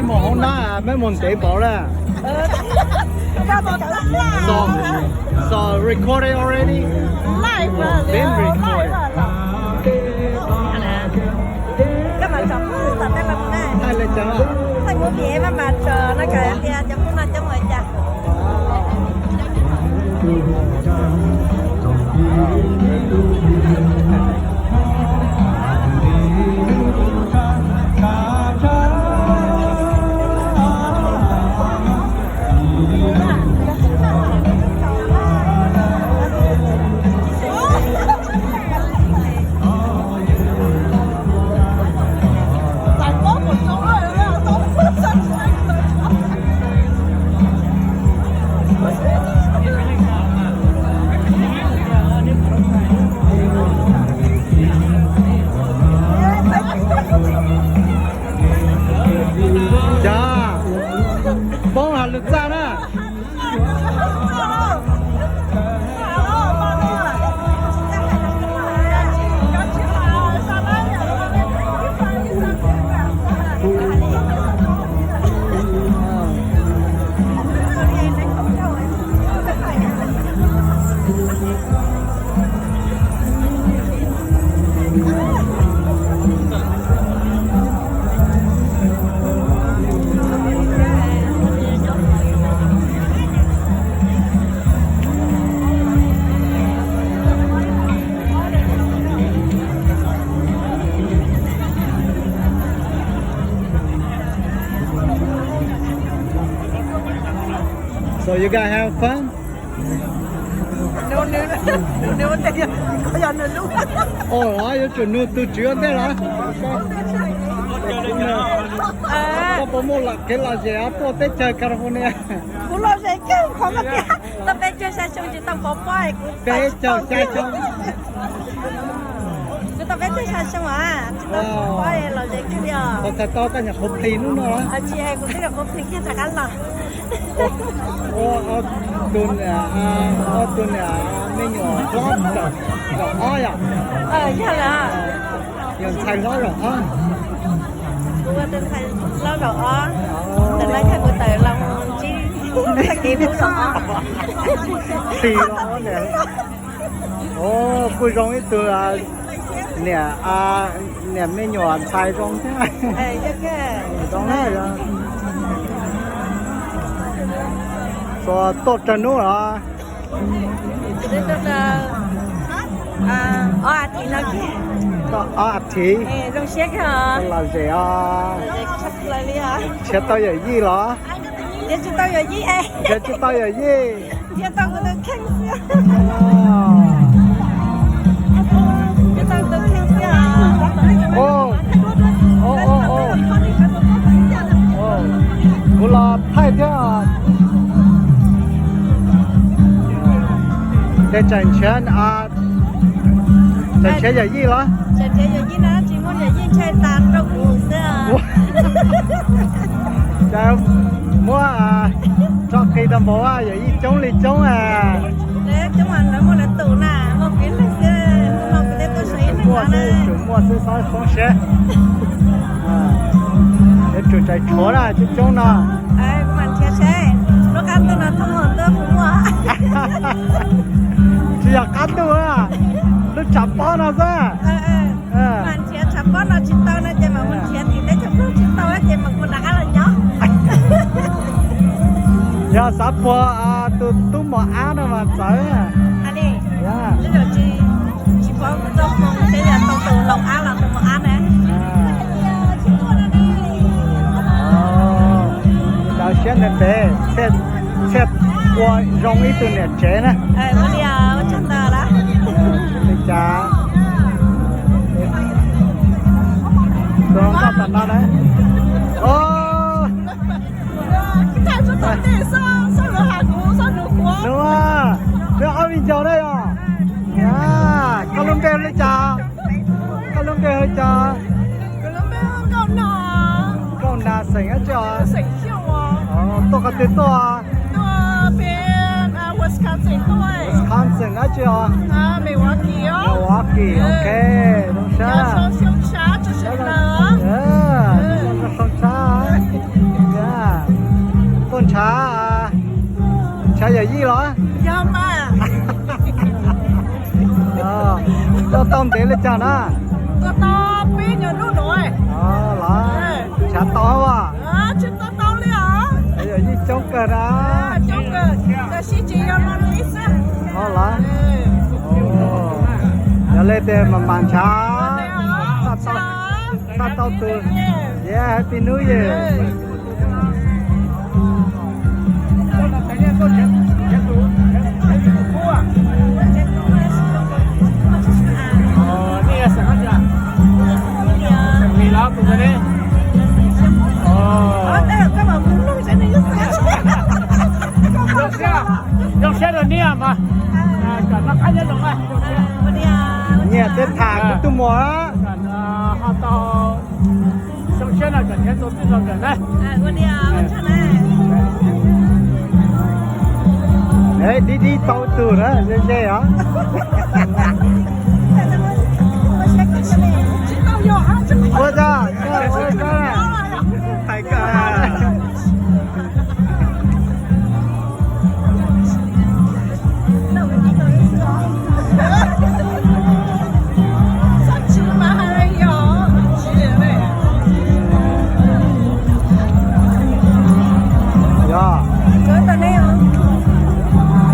Mus hauv nab meb mus ntev npaum lawm. So, so recorded already? Live. Been recorded. Thaij li cas? Thaij movie mas mas tso no, kawm tias cov phooj no coob ua cas. Cov poob has lwm txaj na. So you guys have fun? Ua, yuav tsum nug tus tswv ua ntej los? Koj puas muaj kev lom zem tuaj teb chaws California? Kuv lom zem kawg, qhov tias tau peb caug xya xyoo tsis tau pov pob. Peb caug xya xyoo. Kuv tau peb caug xya xyoo a, tsis tau pov pob, lom zem kawg li os. Thaij tau koj nyuam qhuav plhis hnub no los? Tsis hais, kuv twb nyuam qhuav plhis kiag rov qab los. Ua ob tug niam, ob tug niam me nyuam hlob zaum ob yom? Yog lawm. Yog ntxhais hlob zaum ob. Kuv ua tus ntxhais hlob zaum ob, ntawm no yog kuv tawm los ntsib tag kis pub zaum ob. Plhis los ob niam. Kuj zoo ib tug niam, niam me nyuam ntxhais zoo thiab. Zoo na. Tuaj tsawg hnub los? Ob as thiv no. Ob as thiv. Lom zem os. Nrhiav tau yawm yij los? Nrhiav tsis tau yawm yij. Nrhiav tsis tau yawm yij. Kuv los thaij thiab. Ces tseem nrhiav, tseem nrhiav yawm yij los? Tseem nrhiav yawm yij na, tsis muaj yawm yij, ntshai tas rau kuv xwb. Ces muab tso qis tau npaum yawm yij coob li coob. Coob mas lawv muaj lawv tus na, muaj peb leeg xwb, hnub no kuv thiaj tuaj seem ib leeg no na. Tsum muaj xwb, xob foob siab. Yuav tsum tseem tshuav na, coob coob no. Kuv mam nrhiav seb lub qab ntuj no thooj hauv ntuj puas muaj. Tsis yog qab ntuj na, lub tshav pob no xwb. Mas nrhiav tshav pob no tsis tau no ces mam mus nrhiav tim teb chaws Nplog tsis tau ces mam mus rov qab los nyob. Yog xav puag tus tub mos ab no mas txawv. Tsis paub tau moo ces yog tau tus laus ab los tus mos ab na. Cov siab ntev ntev thiaj ua zoo ib tug niam tsev na. Ua li ua tsaug ntau lawm. Li cas tus hluas nkauj tom no na. Nws, nws ob viv ncaus na yog. Koj lub npe li cas? Koj lub npe hu cas? Nkauj Nas, xeem dab tsi os? Tuaj qhov twg tuaj? Wisconsin dab tsi os? Milwaukee, ok, zoo sab. Sab, sab. Yog yij los? Yog mas. Tuaj tau ntev li cas na? Tuaj tau peb nyuag hnub no. Los, ntshav tau as? Tsis tau tau li os. Yog yij coob kawg na. Coob kawg, tab sis tsis yog no li xwb. Los, yog li tias mam mam ntshav, ntshav tau tus, yeah, Happy New Year. Zoo siab rau niam mas, kom noj qab nyob zoo na. Nyiam thiab tham kuv tus muam. Ho tau zoo siab no kom nrhiav tau tij laug nkawd na. Dib dib tau tus na, ze ze os. Ua tsa, hais koj. Yog,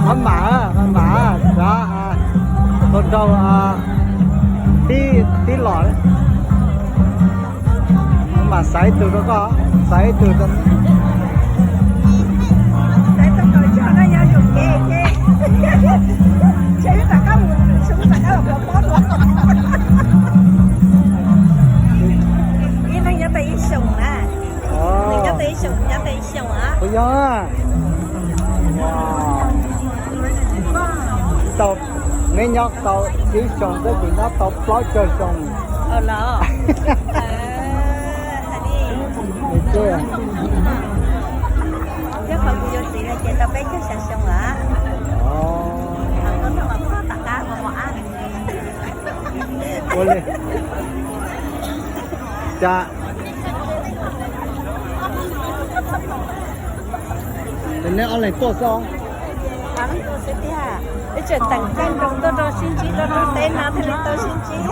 maj mam, maj mam, tau nraug tib los. Mam xaiv ib tug rau koj, xaiv ib tug rau. Ib leeg nyob tau ib xyoos na. Nws nyob tau ib xyoos, nyob tau ib xyoos a. Kuv yog. Tau, neb nyob tau ib xyoos, peb kuv nyob tau plaub caug xyoo. Los, thiab qhov kuv yuav txiv no ces tau peb caug xya xyoo lawm. Tom qab mos mos ab. Ua li cas neb ob leeg tuaj xwb? Ib tseem teem caij nroos tuaj rau sib ntsib rau rau teb no thiaj li tau sib ntsib.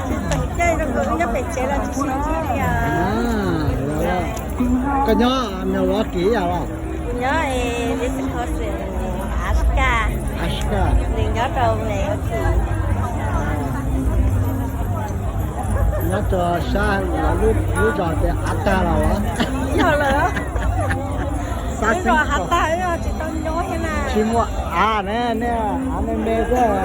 Tsis teem caij rau kom wb nyob pem tsev los tsis sib ntsib li os. Koj nyob Milwaukee yam los? Kuv nyob Wisconsin, Alaska. Nws nyob rau Milwaukee. Nyob rau sab lub zos tias av tag los los? Yog lawm. Lub zos av tag, tsis tau nyob thiab na. Tsis muaj av ne, nej av me me xwb.